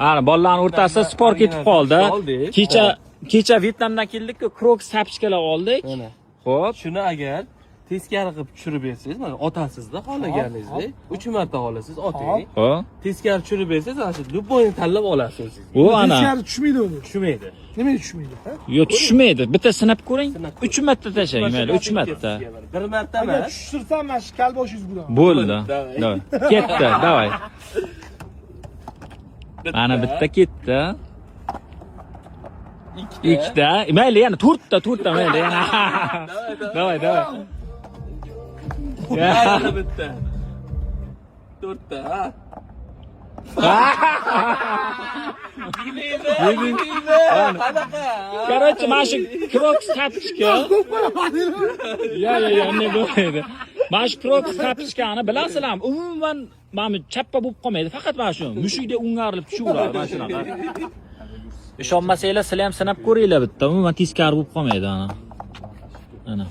Ana, bolalarning o'rtasida спор ketib qoldi. Oldik. Kecha Vyetnamdan keldik-ku, Crocs тапочка lar oldik. Mana. Xo'p. Shuni agar teskari qilib tushirib bersangiz, mana otasizda xohlaganingizdek, 3 marta xohlasangiz oting. Xo'p. Teskari tushirib bersangiz, ana shu любой ni tanlab olasiz o'zingiz. U ana. Teskari tushmaydi uni. Tushmaydi. Nimaga tushmaydi? Ha? Yo, tushmaydi. Bitta sinab ko'ring. Sinab ko'ring. 3 marta tashlang, mayli, 3 marta. Bir marta Agar emas. tushirsam, mana shu kalboshingiz bo'ladi. Bo'ldi. Давай. Давай. Ketdi, давай. Ana, bitta ketdi. Ikkita. Ikkita. Mayli, yana to'rtta, to'rtta mayli, yana. Давай, давай. Yana bitta. To'rtta, ha. Yeydi, yeydi. Qanaqa? Короче, mana shu Crocs тапочка. Yo, yo, yo, unday bo'lmaydi. Mana shu Crocs тапочка ni bilasizlarmi? Umuman mana bu chappa bo'lib qolmaydi. Faqat mana shu mushukdek o'ngarilib tushaveradi mana shunaqa. Ishonmasanglar, sizlar ham sinab ko'ringlar bitta. Umuman teskari bo'lib qolmaydi ana. Ana.